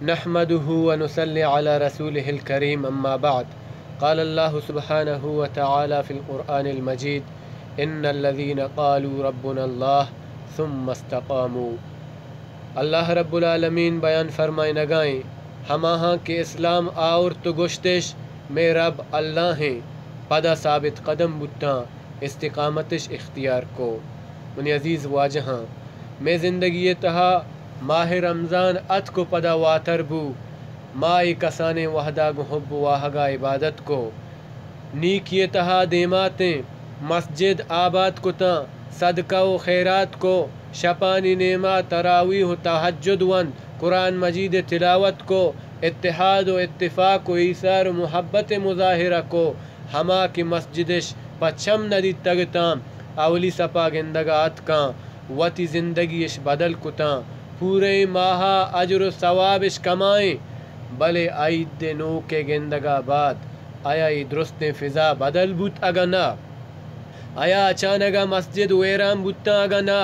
نحمده ونصلي على رسوله الكريم، أما بعد. قال الله سبحانه وتعالى في القرآن المجيد: إن الذين قالوا ربنا الله ثم استقاموا. اللہ رب العالمین بیان فرمائنگائیں، ہماہاں کہ اسلام آورت و گوشتش، مئے رب اللہ ہیں، پدا ثابت قدم بوتاں، استقامتش اختیار کو۔ منی عزیز واجہاں، مئے زندگی ءِ تہا ماہ رمضان اتک و پدا واتر بو، ما اے کسانیں وہدا گوں حب و واہگا عبادت کو، نیکی ءِ تہا دیماتیں، مسجد آباد کتاں، صدقہ و خیرات کو، شپانی نیما تراویح و تہجد ونت، قرآن مجید ءِ تلاوت کو، اتحاد و اتفاق و ایثار و محبت ءِ مظاہرہ کو۔ ہما کہ مسجدش پہ چم نہ دیتگ اتاں، اولی صفا گندگا اتکاں، وتی زندگیش بدل کتاں، پورئیں ماہا اجر و ثوابش کمائیں، بلے عید نوکئے گندگا بعد آیا اے درستیں فضا بدل بوت اگاں نہ؟ آیا اچانگا مسجد ویران بوتاں اگاں نہ؟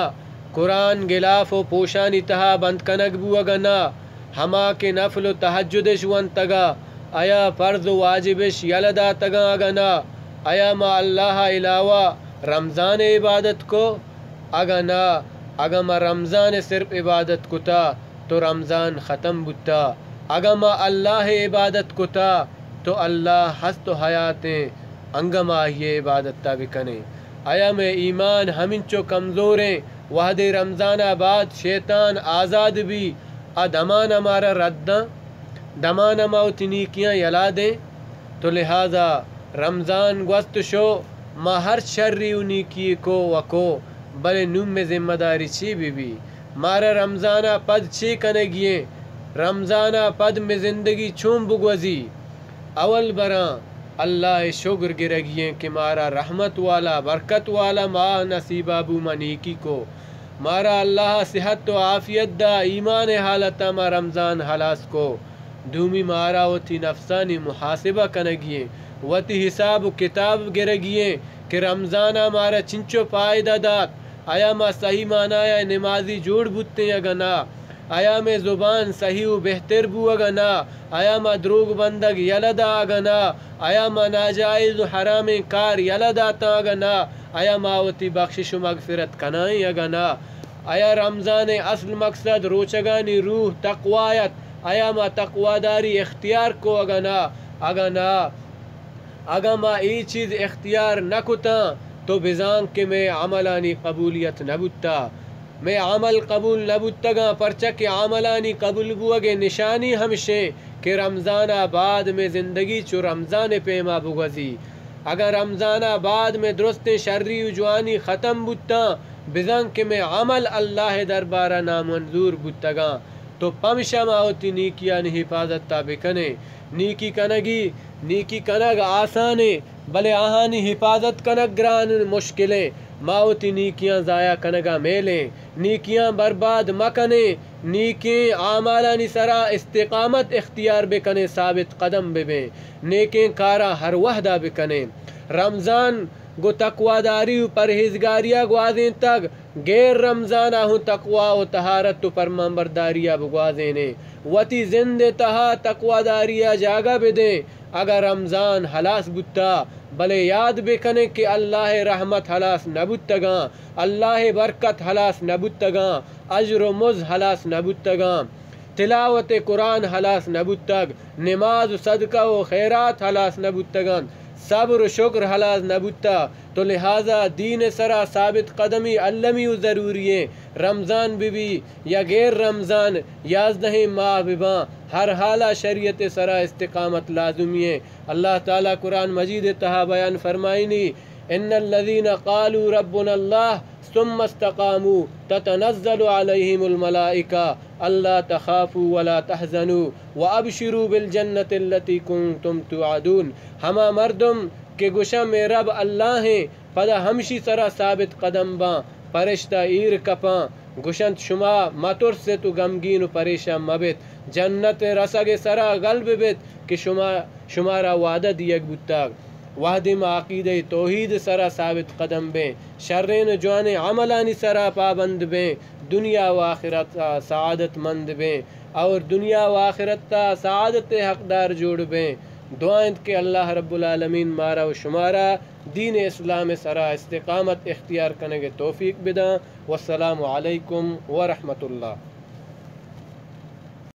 قرآن غلاف و پوشانی تہا بند کنگ بو اگاں نہ؟ ہما کہ نفل و تہجدش ونتگا، آیا فرض و واجبش یلہ داتگاں اگاں نہ؟ آیا ما اللہ ءَ علاوہ رمضان ءِ عبادت کو؟ اگاں نہ، اگاں ما رمضان ءِ صرف عبادت کتا تو رمضان ختم بوتا، اگاں ما اللہ ءِ عبادت کتا تو اللہ ہست و حیاتیں، انگہ ما آئی ءِ عبادت ءَ بکنیں۔ آیا مئے ایمان ہمینچو کمزوریں؟ وہدے رمضان ءَ بعد شیطان آزاد بی، آ دمان ءَ مارا رد داں، دمان ءَ ما وتی نیکیاں یلا دیں۔ تو لہذا رمضان گوست شو، ما ہر شری و نیکی کو و کو، بلے نوں مئے ذمہ داری چی بہ بی؟ مارا رمضان ءَ پد چی کنگی ایں؟ رمضان ءَ پد مئے زندگی چون بگوزی؟ اول براں اللہ ءِ شگر گرگی ایں کہ مارا رحمت والا، برکت والا ماہ نصیبا بو، ما نیکی کو۔ مارا اللہ ءَ صحت و عافیت دا، ایمان ءِ حالتا ما رمضان ہلاس کو۔ دومی مارا وتی نفسانی محاسبہ کنگی ایں، وتی حساب و کتاب گرگی ایں کہ رمضان ءَ مارا چنچو فائدہ دات، آیا ما صحیح معنایا نمازی جوڑ بوتیں اگاں نہ؟ آیا مئے زبان صحیح و بہتر بو اگاں نہ؟ آیا ما دروگ بندگ یلہ دا اگاں نہ؟ آیا ما ناجائز و حرامیں کار یلہ داتاں اگاں نہ؟ آیا ما وتی بخشش و مغفرت کنائیں اگاں نہ؟ آیا رمضان ءِ اصل مقصد روچگانی روح تقوایت؟ آیا ما تقواداری اختیار کو اگاں نہ؟ اگاں نہ، اگاں ما اے چیز اختیار نہ کتاں تو بزانک کہ مئے عملانی قبولیت نہ بوتا۔ مئے عمل قبول نہ بوتگاں، پرچا کہ عملانی قبول بوگ ءِ نشانی ہمشیں کہ رمضان ءَ بعد مئے زندگی چو رمضان ءِ پیما بگوزی۔ اگاں رمضان ءَ بعد مئے درستیں شری و جوانی ختم بوتاں، بزانک کہ مئے عمل اللہ ءِ دربار ءَ نامنظور بوتگاں۔ تو پمشا ما وتی نیکیانی حفاظت ءَ بکنیں۔ نیکی کنگی، نیکی کنگ آسانیں، بلے آہانی حفاظت کنگ گران و مشکلیں۔ ما وتی نیکیاں ضائع کنگا میلیں، نیکیاں برباد مکنیں، نیکیں اعمالانی سرا استقامت اختیار بکنیں، ثابت قدم ببیں، نیکیں کارا ہر وہدا بکنیں۔ رمضان گوں تقواداری و پرہیزگاریا گوازینتگ، گیر رمضان ءَ ہوں تقوا و طہارت و فرمانبرداری ءَ بگوازینیں۔ وتی زند ءِ تہا تقواداری ءَ جاگہ بدیں۔ اگاں رمضان ہلاس بوتا، بلے یاد بکنیں کہ اللہ ءِ رحمت ہلاس نہ بوتگاں، اللہ ءِ برکت ہلاس نہ بوتگاں، اجر و مز ہلاس نہ بوتگاں۔ تلاوت قرآن ہلاس نہ بوتگ، نماز و صدقہ و خیرات ہلاس نہ بوتگ انت، صبر و شکر ہلاس نہ بوتہ۔ تو لہذا دین ءِ سرا ثابت قدمی المی و ضروری ایں۔ رمضان بہ بی یا غیر رمضان، یازدہیں ماہ بہ باں، ہر حالا شریعت ءِ سرا استقامت لازمی ایں۔ اللہ تعالی قرآن مجید ءِ تہا بیان فرمائنی، ان الذين قالوا ربنا الله ثم استقاموا تتنزل عليهم الملائكة ألا تخافوا ولا تحزنوا وأبشروا بالجنة التي كنتم توعدون۔ ہما مردم کہ گوشاں مئے رب اللہ ایں، پدا ہمشی سرا ثابت قدم باں، پرشتہ ایر کپاں، گوشنت، شما مترست و غمگین و پریشان مبت، جنت ءِ رسگ ءِ سرا گل ببت کہ شما، شمارا وعدہ دیگ بوتگ۔ وہدے ما عقیدہ توحید ءِ سرا ثابت قدم بیں، شریں و جوانیں عملانی سرا پابند بیں، دنیا و آخرت ءَ سعادت مند بیں۔ اور دنیا و آخرت ءَ سعادت ءِ حقدار جوڑ بیں۔ دعا انت کہ اللہ رب العالمین مارا و شمارا دین اسلام ءِ سرا استقامت اختیار کنگ ءِ توفیق بداں۔ والسلام علیکم ورحمۃ اللہ۔